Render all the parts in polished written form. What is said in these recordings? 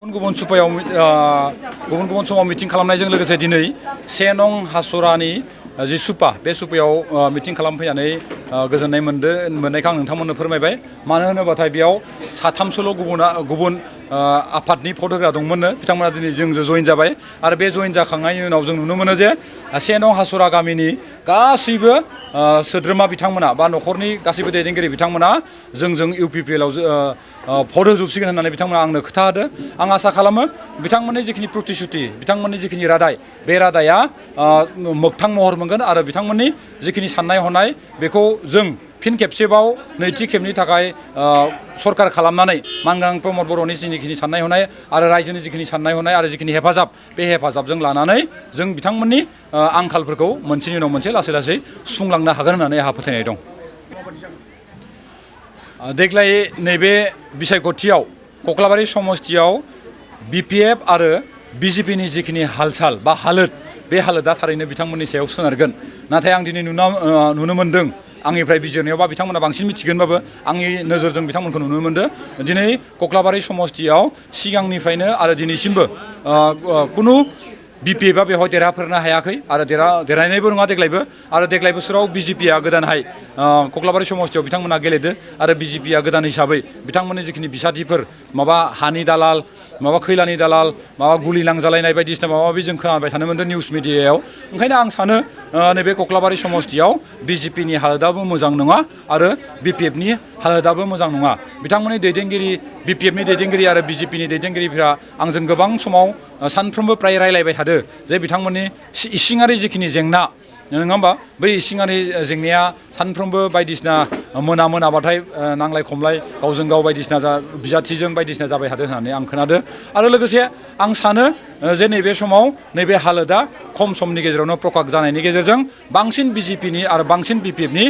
गुबुन समाव मिटिं खालामनायजों लोगोसे दिनै 1 नं हासरानि जि सुपा बे सुपायाव मिटिं खालामफैनानै गोजोननाय मोननायखौ आं नोंथांमोननो फोरमायबाय। मानो होनोबाथाय बेयाव साथामसोल' गुबुन आफादनि भट होग्रा दंमोननो, बिथांमोना दिनै जोंजों जइन जाबाय। आरो बे जइन जाखांनायनि उनाव जों नुनो मोनो जे 1 नं हासरा गामिनि गासैबो सोद्रोमा बिथांमोना बा न'खरनि गासैबो दैदेनगिरि बिथांमोना जोंजों UPPL आव भट होजोबसिगोन होननानै बिथांमोना आंनो खोथा होदो। आं आसा खालामो बिथांमोननि जिखिनि प्रतिश्रुति, बिथांमोननि जिखिनि रादाय, बे रादाया मोगथां महर मोनगोन आरो बिथांमोननि जिखिनि साननाय हनाय बेखौ जों फिन खेबसेबाव नैथि खेबनि थाखाय सरकार खालामनानै मानगोनां प्रमद बर'नि जिखिनि साननाय हनाय आरो रायजोनि जिखिनि साननाय हनाय आरो जिखिनि हेफाजाब, बे हेफाजाबजों लानानै जों बिथांमोननि आंखालफोरखौ मोनसेनि उनाव मोनसे लासै लासै सुफुंलांनो हागोन होननानै आंहा फोथायनाय दं। देग्लाय नैबे बिसायख'थियाव कक्लाबारि समस्तियाव BPF आरो BJPनि जिखिनि हाल-साल बा हालोद, बे हालोदा थारैनो बिथांमोननि सायाव सोनारगोन। नाथाय आं दिनै नुनो मोन्दों, आंनिफ्राय बिजिरनायावबा बिथांमोना बांसिन मिथिगोनबाबो आंनि नोजोरजों बिथांमोनखौ नुनो मोन्दों। दिनै कक्लाबारि समस्तियाव सिगांनिफ्रायनो आरो दिनैसिमबो कुनु BPFआ बेवहाय देरहाफेरनो हायाखै आरो देरहानायबो नङा देग्लायबो। आरो देग्लाय बोसोराव BJPआ गोदानहाय कक्लाबारि समस्तियाव बिथांमोना गेलेदो आरो BJPआ गोदान हिसाबै बिथांमोननि जिखिनि बिसादिफोर, माबा हानि दालाल, माबा खैलानि दालाल, माबा गुलि नांजालायनाय बायदिसिना माबा माबि जों खोनाबाय थानो मोन्दों निउस मिडियायाव। ओंखायनो आं सानो नैबे कक्लाबारि समस्तियाव BJPनि हालोदाबो मोजां नङा आरो BPFनि हालोदाबो मोजां नङा। बिथांमोननि दैदेनगिरि, BPFनि दैदेनगिरि आरो BJPनि दैदेनगिरिफ्रा आंजों गोबां समाव सानफ्रोमबो प्राय रायलायबाय थादों जे बिथांमोननि इसिङारि जिखिनि जेंना, नङा होमबा, बै इसिङारि जेंनाया सानफ्रोमबो बायदिसिना मोनाबाथाय नांलाय खमलाय गावजों गाव बायदिसिना बिजाथिजों बायदिसिना जाबाय थादों होननानै आं खोनादों। आरो लोगोसे आं सानो जे नैबे समाव नैबे हालोदा खम समनि गेजेरावनो प्रकाक जानायनि गेजेरजों बांसिन BJPनि आरो बांसिन BPFनि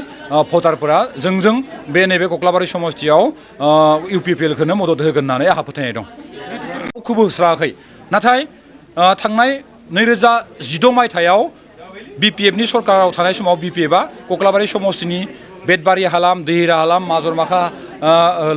भटारफोरा जोंजों बे नैबे कक्लाबारि समस्तियाव UPPLखौनो मदद होगोन होननानै आंहा फोथायनाय दं। रावखौबो होस्रायाखै। नाथाय थांनाय 2016 मायथाइयाव BPFनि सरकाराव थानाय समाव BPFआ कक्लाबारि समस्तिनि बेदबारि हालाम, दैहिरा हालाम, माजरमाखा,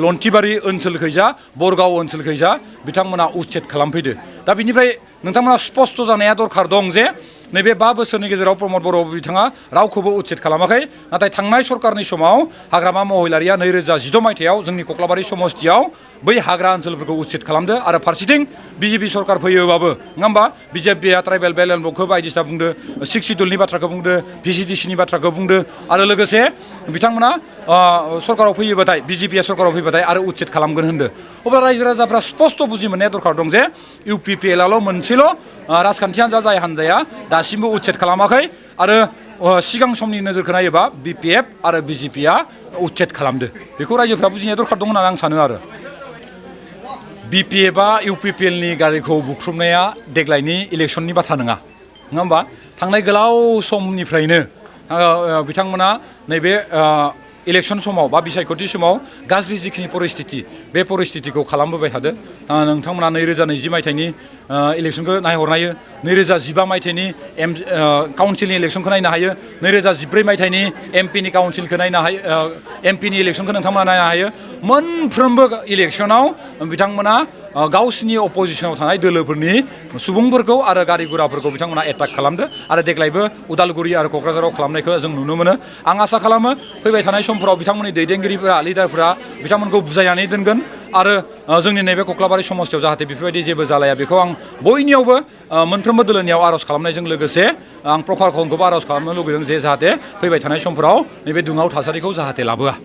लन्थिबारि ओनसोलखैजा, बरगाव ओनसोलखैजा बिथांमोना उच्चेद खालामफैदो। दा बिनिफ्राय नोंथांमोना स्पष्ट जानाया दरखार दं जे नैबे 5 बोसोरनि गेजेराव प्रमद बर' बिथाङा रावखौबो उच्चेद खालामाखै। नाथाय थांनाय सरकारनि समाव हाग्रामा महिलारिया 2016 मायथाइयाव जोंनि कक्लाबारि समस्तियाव बै हाग्रा ओनसोलफोरखौ उच्चेद खालामदो आरो फारसेथिं BJP सरकार फैयोबाबो, नङा होमबा, BJPआ ट्राइबेल बेलेन्स ब्लकखौ बायदिसिना बुंदो, 6 सिडुलनि बाथ्राखौ बुंदो, VCDCनि बाथ्राखौ बुंदो आरो लोगोसे बिथांमोना सरकाराव फैयोबाथाय, BJPआ सरकाराव फैबाथाय आरो उच्चेद खालामगोन होनदो। अब्ला रायजो राजाफ्रा स्पष्ट बुजि मोननाया दरखार दं जे UPPLआल' मोनसेल' राजखान्थि हान्जा जाय हान्जाया दासिमबो उच्चेद खालामाखै आरो सिगां समनि नोजोरखौ नायोबा BPF आरो BJPआ उच्चेद खालामदो। बेखौ रायजोफ्रा बुजिनाया दरखार दं होननानै आं सानो। आरो BPFआ UPPLनि गारिखौ बुख्रुबनाया देग्लायनि इलेक्सननि बाथ्रा नङा होमबा। थांनाय गोलाव समनिफ्रायनो बिथांमोना नैबे इलेक्सन समाव बा बिसायख'थि समाव गाज्रि जिखिनि परिस्थिति, बे परिस्थितिखौ खालामबोबाय थादों। नोंथांमोना 2020 मायथाइनि इलेक्सनखौ नायहरनो हायो, 2015 मायथाइनि काउन्सिलनि इलेक्सनखौ नायनो हायो, 2014 मायथाइनि MPनि काउन्सिलखौ नायनो हायो, MPनि इलेक्सनखौ नोंथांमोना नायनो हायो। मोनफ्रोमबो इलेक्सनाव बिथांमोना गावसिनि अपोजिसनाव थानाय दोलोफोरनि सुबुंफोरखौ आरो गारि गुराफोरखौ बिथांमोना एटाक खालामदो आरो देग्लायबो उदालगुरि आरो क'क्राझाराव खालामनायखौ जों नुनो मोनो। आं आसा खालामो फैबाय थानाय समफोराव बिथांमोननि दैदेनगिरिफोरा, लिडारफोरा बिथांमोनखौ बुजायनानै दोनगोन आरो जोंनि नैबे कक्लाबारि समस्तियाव जाहाथे बेफोरबायदि जेबो जालाया बेखौ आं बयनियावबो मोनफ्रोमबो दोलोनियाव आर'ज खालामनायजों लोगोसे आं प्रकाकनखौबो आर'ज खालामनो लुगैदों जे जाहाथे फैबाय थानाय समफोराव नैबे दुङाव थासारिखौ जाहाथे लाबोआ।